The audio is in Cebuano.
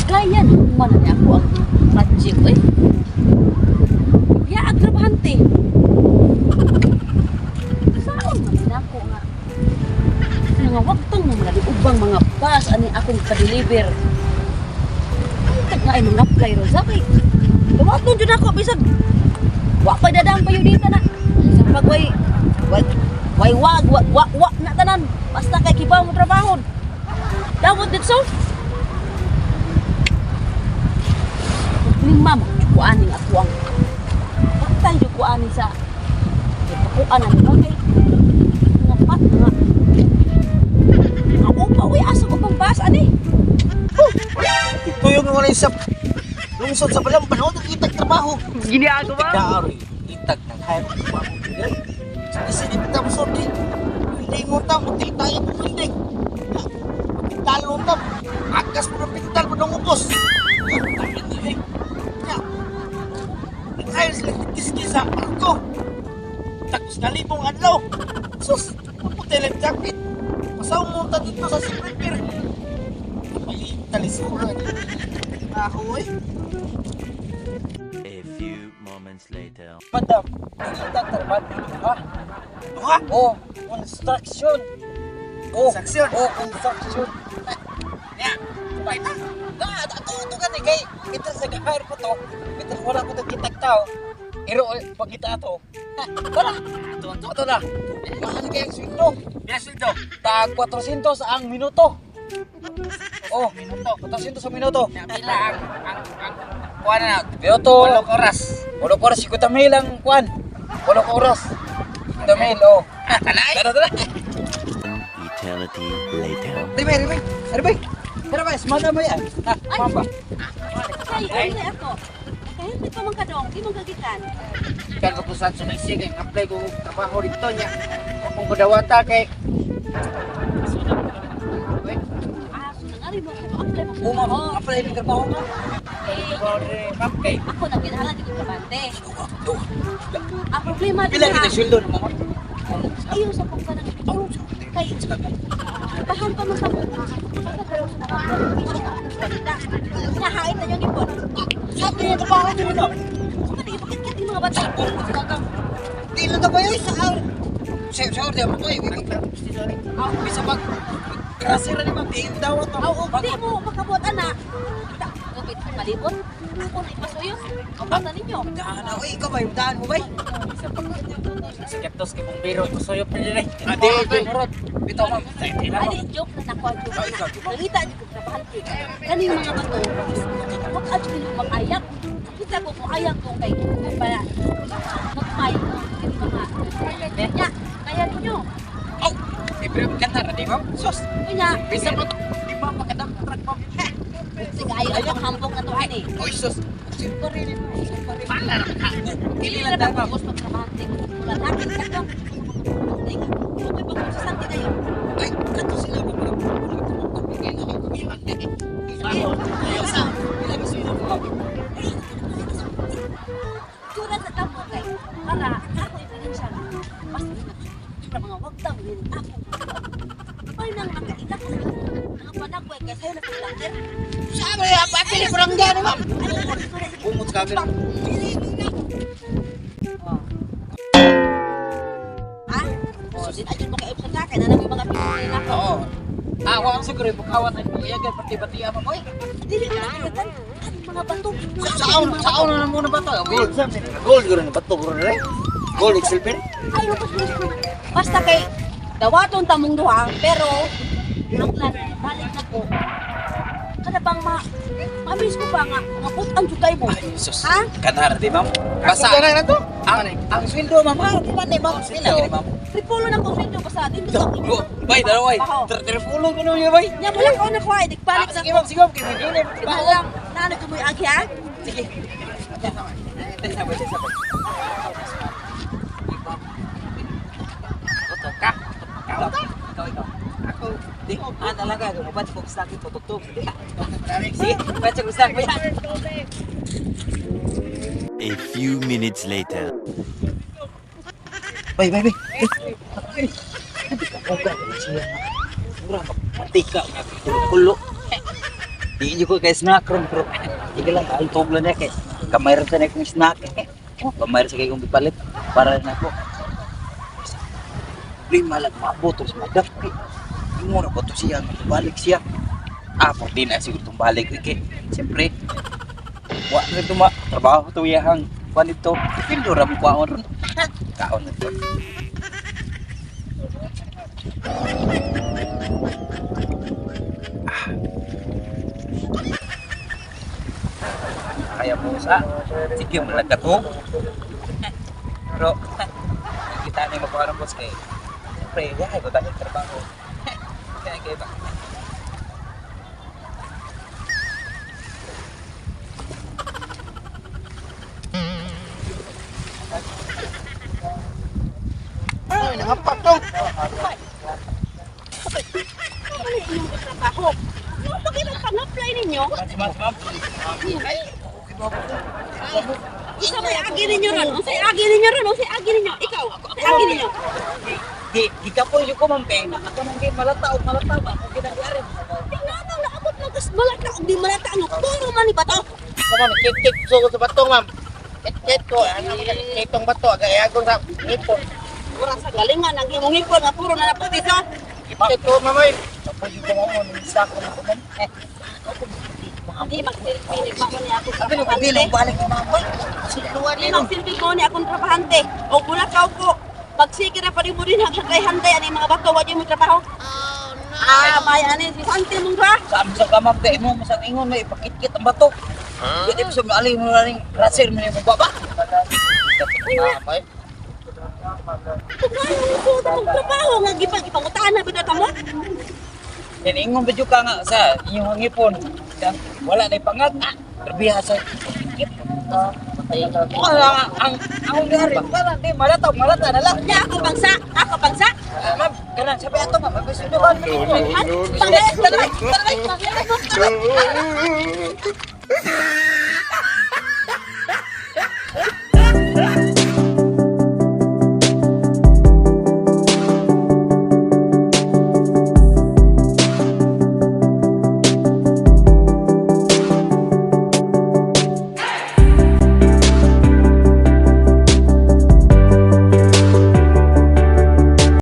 Gaya na man na ako ang project eh. Ya agrabahante. Saon man na ako nga. Nga wagtang mo na ubang mga bus ani akong pa-deliver. Ay tag nga ay mga apply ro sa kay. Dumaton jud ako bisag wa pa dadang payo dito na. Sa pagway way way wag wa wa, wa na tanan. Basta kay kibaw mo trabaho. Dawot dito. Ning ma'am, kuaning ako ang patay yung kuaning sa pakuan na nila kay mga pat mga ako pa uy asa ko pang bus ani. Tuyong wala sa lungsod sa Balamban, oh, nakitag trabaho. Ginagawa? Tigkaroy, itag ng hayop ng trabaho. Sa isinip ta mo sorti, building mo ta, mutil tayo ng building. Pintal mo ta, agas mo ng pintal mo ng ubos. Nag-hire sila kiskis sa arko. Tapos nalibong adlaw. Sus, maputil ang jacket. Pasaw mo ta dito sa Siprepir. Palit, talisura. Trabaho eh. A few moments later. Madam, nakita tarbat duha. Duha? Oh, construction. Oh, Construction? Oh, construction. Ya, kumain ta. Na, ato ato gani kay ito sa hire ko to. Ito wala ko kitag tao. Iro pagkita ato. Tara. Ito, ito. Ato na. Mahal kay ang sweldo. Biya sweldo. Tag 400 ang minuto. Oh, Minuto. 400 sa minuto. Ya, pila ang kuha na. Minuto. Walong oras. Walong oras, 50 mil ang kuan. Walong oras. 50 mil, oh. Talay. Tara, tara. One eternity later. Ribay, ribay. Ribay. Tara ba, smada mo yan. Ha, Ay. mamba. Kay ay ako. Kay hindi pa man kadong, di man kagikan. Kan ko sa sumisig ang apply ko og trabaho dito niya. Akong kadawata kay Ah, so nangari mo ko apply mo. Oh, ma'am, apply ng trabaho mo. Eh, trabaho diri ma'am kay ako na kinahanglan di ko trabante. Ang problema Pila din kita sweldo ng mga. Ayaw sa pagkanang kay bahan pa man sa Hinahain na yung ipon. Sa atin yung trabaho dito na. Kung ano, ipakit-kit yung mga bata. Di lang na ba yun sa ar. Sa sa order mo to eh. Ah, bisa pag grasera ni ma'am, di yung dawat to. Oo, di mo makabuot ana. Kita, gupit palibot. Ako na ipasuyo. Ang na ninyo. Daan ako, ikaw ba yung daan mo ba? sa ketos kay bumbero suyo pa diri. Ah, di, di. Bitaw ma'am. Ay, di, joke na nako, joke na. Nangita di ko trabahante. Kaning mga bato, wag adyo nyo mag-ayak. Kita ko kung ayak ko kay kung pala. Magpayo ko kini mga. Nya, kaya ninyo. Oh, eh, pero ganda na di ma'am. Sus, Kunya, bisa pa di ba makadam truck ma'am? sige ayo ang hambog na to ani. Oy, sus. Siyempre rin. Siyempre rin. Pala ra ka. Dili Dili lang na daan ma'am. ba gusto trabahante ko wala lakit ka ka. Kung may pagsusante kayo. Ay, kato sila mo para Tura sa tamo kay para ako ebidensya nga basta sa mga wagtang yun ako. Ay nang nakaila ko mga panagway kay sayo na paglaker. Sabi ya pa pili ko lang gani ma'am. Bumot ka ganun. Ha? O, din adyo mo kay sa kay na nang mga pinili na ako. Oo. Ah, wa ang siguro bukawat ay pagiyagan pati-pati ama ko eh. Dili na kailan ang mga bato. Saon na muna ba to? Gold sa gold guro na bato guro na. Gold ug silver. Ay, lupos mo. Basta kay dawaton tamong duha pero nanglan balik na ko. Kada bang ma mamiss ko pa nga nga put ang jud kay mo. Ay, sus. Ha? Kanar di ma'am. Basta Basta na to. ang sweldo ma'am, ha? Di ba ni ma'am? Pila gani ma'am? Tripulo na ko sweldo basta din ko. Go, bay dalawa ay. Tripulo ko niya bay. Nya wala ko na ko ay digpalit Ah, na sige ma'am, sige ma'am, kay may gini. Diba lang, naano ko mo yung agi ha? Sige. Sabay, sabay. Ka. Ikaw, ikaw. Ako. Di, ah, talaga. Gumabat ko sa akin, tutugtog. Sige, patsa ko sa akin. A few minutes later. Bay, bay, bay. Ay, ay. Mura, mantika. Kulo-kulo. Di ko kay snack ron, pero sige lang, kaantog lang niya kay kamay rin sa na kong snack. Oh, kamay rin sa kay kong gipalit para na ako. Problema lang, maabot sa madap kay. Ingon ako to siya, balik siya. Ah, por di na siguro itong balik ko kay. Siyempre, wa na ito ma, trabaho to iyahang kuan ito. Pindura mo kuwaon ron. Kaon na to. Kaya mo sa sige malaga to. Pero kita na yung makuha boss kay siyempre yahay ko dahil trabaho. Kaya kaya ba? Ay, nangapak dong. Ano inyong trabaho? Ano ba kayo pang-apply ninyo? Ay, Isa may agi ninyo ron. Unsay agi ninyo ron? Unsay agi ninyo? Ikaw, unsay agi ninyo? Di gikapoy yung ko ma'am kay ako nang gi malata og malata ba ako ginagari. Tingnan naabot lang kas malata og di malata ang puro man ni bato. Ma'am, kit-kit so sa bato, ma'am. Kit-kit ko, ano mo kitong bato, agay-agong sa ngipon. Mura sa galingan ang imong ngipon nga puro na naputi sa. Kit-kit ko, ma'am. Oy. Kapoy yung ko ma'am sa ako na ko ma'am. Di magsilbi ni pa ko ni ako. Sabi ko di lang balik ni ma'am. Di magsilbi ko ni akong trabahante. O mula ka ko. Pagsige na pa rin mo rin hanggang ani mga bato wa mo trabaho. Oh no. Ah, may ani si Santi mong ra. Sa amo sa kamam kay mo masang ingon may ipakit-kit ang bato. Di mo sa ali mo ring raser mo ni mo baba. Ma'am, oy. Kung ano mo mong trabaho nga gipag-ipangutaan na bitaw mo. Yan ingon ba jud ka nga sa inyong hangipon. Wala na pangag. Ah, terbiha sa kit. Wala ang ang gari. Wala di malata malata na lang. Nya ako pangsa, ako pangsa. Ma'am, kanang sabi ato ma'am, magsunuhan mo. Pangsa, tanay, tanay, tanay.